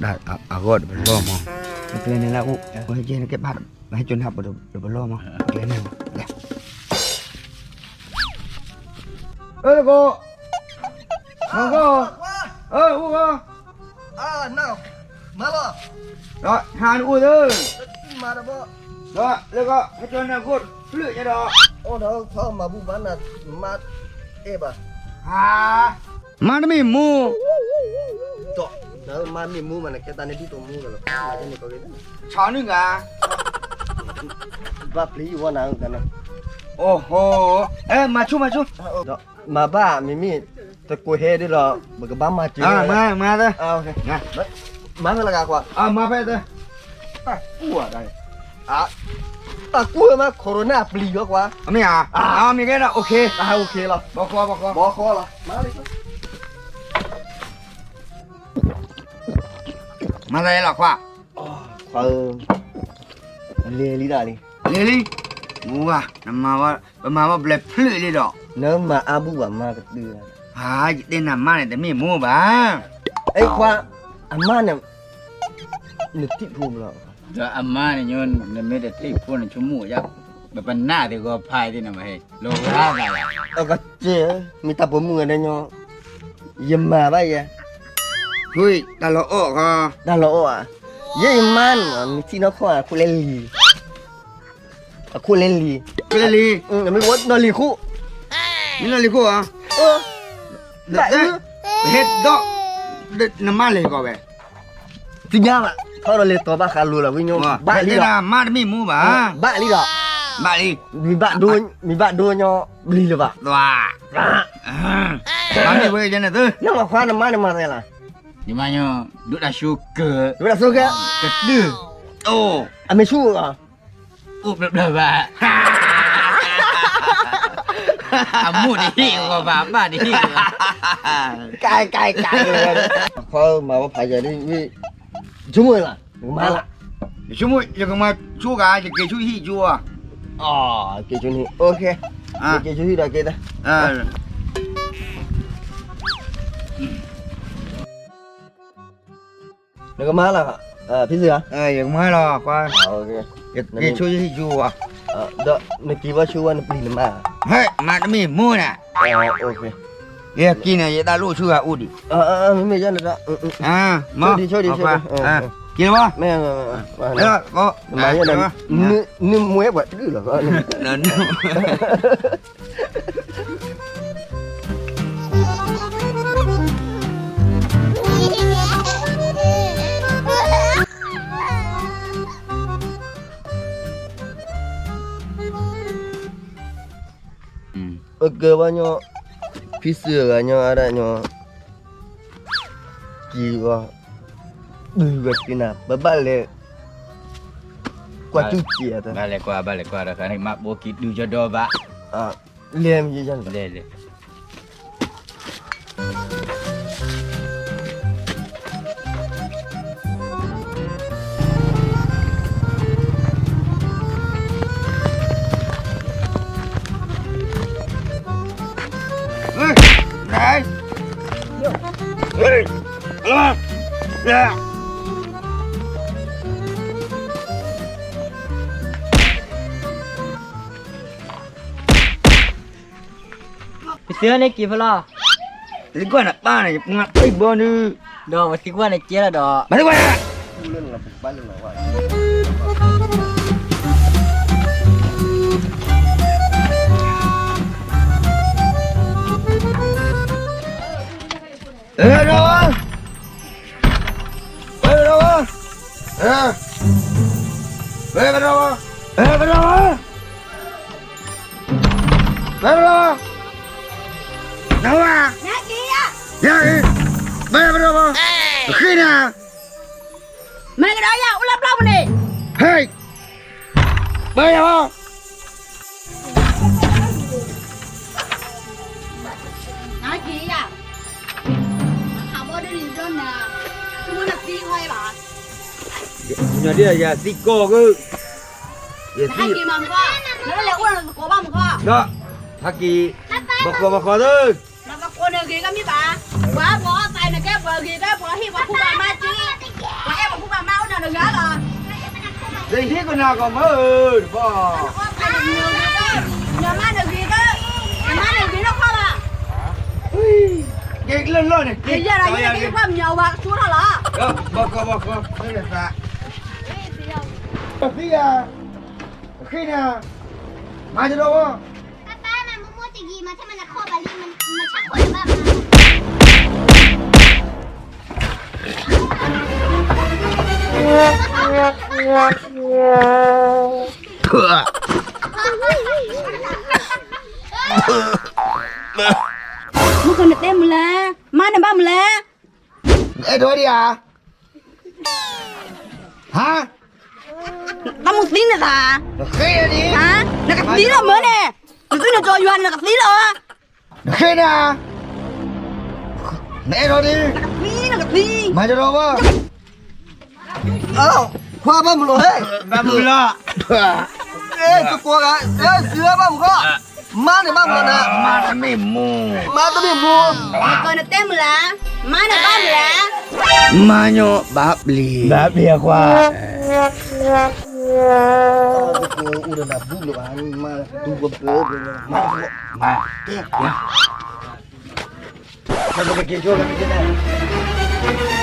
ဒၣ်အဂီၢ်တပလီၢ်မး, ပကျဲန့ၣ်လၢအိၣ်, ဟဲက့ၤနကဲဘၣ်, ဟဲက့ၤနဟးပတပလီၢ်မး, ပကျဲန့ၣ်လီၤ, လဲၤ အၢ လၢကီၢ်, လၢကီၢ်, အၢ အိၣ်ကီၢ်, မၤလီၤ, ဒီးဟးနအိၣ်သၢ, မၤတဘီ, ဒီးလၢကီၢ် ဟဲက့ၤနဂိၢ်ဖျၢၣ်ညါဒီး, အိၣ်ဒီးထီမၤဘူၣ်ဘၣ်နၤ, မၤအဲၣ်ဘၣ်, ဟါ, မါတမ့ၢ်မူ, ဒီး နမါမ့ၢ်မူမး နကဲတၢ်န့ၣ်ဒ်သိးမူဒီးလီၤ, ဆီနုၢ်ဂၤ, ဘၣ်ပျံၤဝဲနၤ, အိၣ်ဟိ, အဲ မၤဆူၣ်မၤဆူၣ်, မၤဘၣ် မ့မ့ၢ် တကိးဟဲဒ်လီၤ, ပကဘၣ်မၤစၢၤ, မၤသၢ, မၤဖဲလၢဂၤကွၢ်, မၤဖဲသၢ, တၢ်ကူၣ်, တၢ်ကူၣ်မး corona ပျံၤလီၤကွၢ်, မ့ၢ်ဧါ, မ့ၢ်ကဲဒီး OK, OK လီၤ, ဘီဃီ, ဘီဃီလီၤ, မၤသးလီၤခွါ, ခွါဧၢ, လဲၤလံဒၣ်လံ, လဲၤလံ, မူဘၣ်, ပမၤဘၣ်ဘျဲးဖျၢၣ်လံဒီး, နမၤအါဘူၣ်ဘၣ်မၤကတၢၢ်, ဟါ, ယတဲနၤမါန့ၣ်တမ့ၢ်မူဘၣ်, အဲခွါ, အမါန့ၣ်, နထံၣ်ဖိမးလီၤ, ဒီးအမါန့ၣ်ညိ, နမ့ၢ်တထံၣ်ဖိန့ၣ် ဆိကမိၣ်ယါ, ပပနၢ်သ့ၣ်ဂီၤဖးသ့ၣ်နမ့ၢ်ဟဲ, လီၤဂၤသးလီၤ, အကစၢ်, မ့ၢ်တၢ်ပိာ်မုၣ်ဂၤဒဲးညီ, ယမၤဘၣ်ယဲ, တၢ်လီၤအီၣ်, တၢ်လီၤအီၣ်ဧါ, ယဲယမါန့ၣ် နထံၣ်နီၢ်ခီၣ်အခိၣ်လဲလံ, အခိၣ်လဲလံ, ခိၣ်လဲလံ, မ့ၢ်နီၢ်လံၤခိၣ်, မ့ၢ်နီၢ်လံၤခိၣ်ဧါ, ဘၣ်အု, ဟဲဒီး, နမါလဲၤကီးဝဲ, သ့ၣ်ညါဘၣ်, ထီၣ်ဒီးလဲၤတီၤဘၣ်ဃးလိၤလီၤဝံၤညိ, ဘၣ်လံဒီး, မါတမ့ၢ်မူဘၣ်, ဘၣ်လံဒီး, ဘၣ်လံ, မ့ၢ်ဘၣ်ဒိ, မ့ၢ်ဘၣ်ဒိညီ, ဘျံၤလၢၤဘၣ်, မ့ၢ်ဝဲန့ၣ်သၢ, နမၤခွါနမါန့ၣ်မၤသးလီၤ, ယမါညီ, ဒိၣ်တၢ်ဆိက, ဒိၣ်တၢ်ဆိက, ကတၢၢ်, အမ့ၢ်ဆူၣ်ဧါ, အိၣ်ဘျၢဘျၢဘၣ်, အမိၢ်တဟ့ၣ်ဂီၤဘၣ် အဘၣ်တဟ့ၣ်ဂီၤ, ကဲကဲကဲ, ခီမၤဝဲဖးယၤဒ်, ဆိကမိၣ်လီၤ, ယကမၤလီၤ, ယဆိကမိၣ် ယကမၤဆိကါ ယက့ၤဆူဟံၣ်ကၠိဧါ, က့ၤဆူဟံၣ်, က့ၤဆူဟံၣ်ဒီးက့ၤတၢ် နကမၤလီၤ, ဖံစ့ၢ်ဧါ, ယကမၤလီၤ, ယက့ၤဆိယဟံၣ်ကၠိဧါ, ဒီးနက့ၤဘၣ်ဆိဝဲနပျံၤနမါ, ဟဲ မၤတမ့ၢ်မိၢ်နၤ, ယက့ၤန့ၣ် ယတၢ်လိၣ်ဆူဂၤအိၣ်ဒံး, မ့မ့ၢ်ယဲန့ၣ်ဒီး, ဆိဒံးဆိဒံးဆိဒံး, က့ၤလီၤ, မ့ၢ်, မၤယဲန့ၣ်, နမ့ၢ်ပှၤတဒုလီၤ အကဲဝဲညီ, ဖံစ့ၢ်ဂၤညီအဒၣ်ညီ, က့ၤဂီၤ, ဒုးဂီၤက့ၤနၤ ပဘၣ်လဲၤ, ကွၢ်တူၢ်က့ၤ, ဘၣ်လဲၤကွၢ် ဘၣ်လဲၤကွၢ်ဒီး မၤဘိက့ၤဒုးကဒီဘၣ်, လဲၤမ့ၢ်လဲၤလဲၤ ပသ့ၣ်န့ၣ်က့ၤဖဲလီၤ, သံကွၢ်နပၢ်န့ၣ် ယပှၤတဘီနုၤ, ဒီးပသံကွၢ်နကဲလီၤဒီး, မၤသံကွၢ်နၤ, အဲ ဝဲကဒီးဝဲ, အဲ, ဝဲကဒီးဝဲ, အဲကဒီးဝဲ, ဝဲကဒီးဝဲ, နဝဲ, ယၤအံၤ, ဝဲကဒီးဝဲ, ဃ့နၤ, မ့ၢ်ကဒီးယၤအိၣ်လၢပျီပူၤန့ၣ်, ဟဲ, ဝဲယၤ နက့ၤယၤ, ဟးဘီဒ်န့ၣ်ဒီးနၤ, သူမနသံဟီဘၣ်, ညီဒ်ယၤသံကီၢ်က့, ယသံက့ၤမးမခီ, နလဲၤအိၣ်လၢသကိးဘၣ်မခီ, ဒီး, ဟဲက့ၤ, ဘီဃီဘီဃီသၢ, နသကိးန့ၣ်ဂ့ၤကမ့ၢ်ဘၣ်, ပှၤပှၤသးနကဲပှၤဂ့ၤကဲပှၤဟ့ၣ်ပှၤဖူဘၣ်မၤက့ၤ လၢဟံၣ်ကနၣ်ကီၢ်မၢတဘီ, နမါနဂ့ၤ, နမါနဂ့ၤနီၢ်ခီဘၣ်, ကဲကလၢလီၢ်န့ၣ်, ယၤဒီးယဲက့ၤပှၤမညီဝၤကဆိထီၣ်လီၤ, ဘီကီဘီကီ, သံယၤ, ဃ့န့ၣ်, မၤတရီဝီ မုၢ်ကနတဲမုၢ်လဲၣ်, မါနဘၣ်မုၢ်လဲၣ်, အဲၣ်ဒိးဒံးဧါ, ဟါ, တၢ်မုၢ်သံနသး, နကသံလီၤမၢန့ၣ်, နသုနကီယွၤန့ၣ် နကသံလီၤ, နဃ့န့ၣ်, နအဲၣ်ဒိးဒံး, နကသံ, နကသံ, မၤတရီဘၣ် ခွါဘၣ်မုၢ်လီၤဟဲ, ဘၣ်မုၢ်လီၤ, တကိးဂၤ, စံးဘၣ်မုၢ်ခီ, မါန့ၣ်ဘၣ်မုၢ်လီၤနၤ, မါတမ့ၢ်မူ, မါတမ့ၢ်မူ, နကနတဲမုၢ်လၢ်, မါန့ၣ်ဘၣ်မုၢ်လၢ်, မါညီဘၣ်ပျံၤ, ဘၣ်ပျံၤအခွါ, တကိးအိၣ်ဒီးနၤဘုလီၤဘၣ်, မါဒူကဘၢ, မါ, မါ, ကဲ, ကဲ, ကဲ, ကဲ,